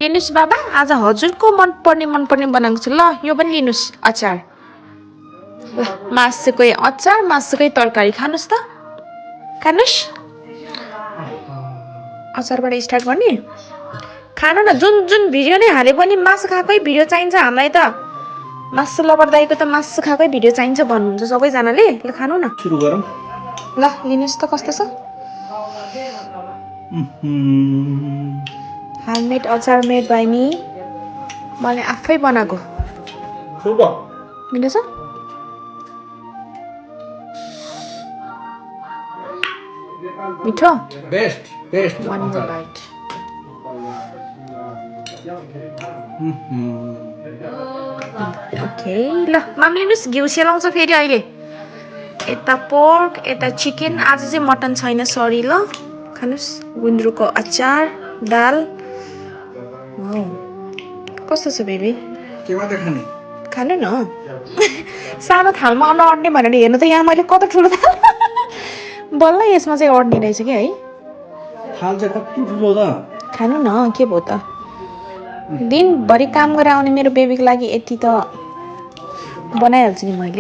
लिनुस् बाबा आज हजुरको मन पर्ने बनाएको छु ल यो पनि लिनुस् अचार ल मासुकै अचार मासुकै तरकारी खानुस् त खानुस् अचारबाट स्टार्ट गर्ने खानु न जुन जुन भिडियो नै हाले पनि मासु खाएकै भिडियो चाहिन्छ हामीलाई त मासु लबर दाइको त मासु खाएकै भिडियो चाहिन्छ भन्नुहुन्छ सबैजनाले ल खानु न सुरु गरौँ ल लिनुस् त कस्तो छ handmade अचार मेड बाई मी मैले आफै बनाएको मिल्छ मिठो best best one more bite okay ल माम लिनुस् घिउ सेलाउँछ फेरि अहिले यता पोर्क यता चिकन आज चाहिँ मटन छैन सरी ल खानुस् गुन्द्रुकको अचार दाल वाउ कस्तो छ बेबी केमा देखाउने खानु न सानो थालमा नअट्ने भनेर हेर्नु त यहाँ मैले कति ठुलो थाल बल्ल यसमा चाहिँ अट्ने रहेछ कि है थाल चाहिँ कति ठुलो त खानु न के भयो त दिनभरि काम गरेर आउने मेरो बेबीको लागि यति त बनाइहाल्छु नि मैले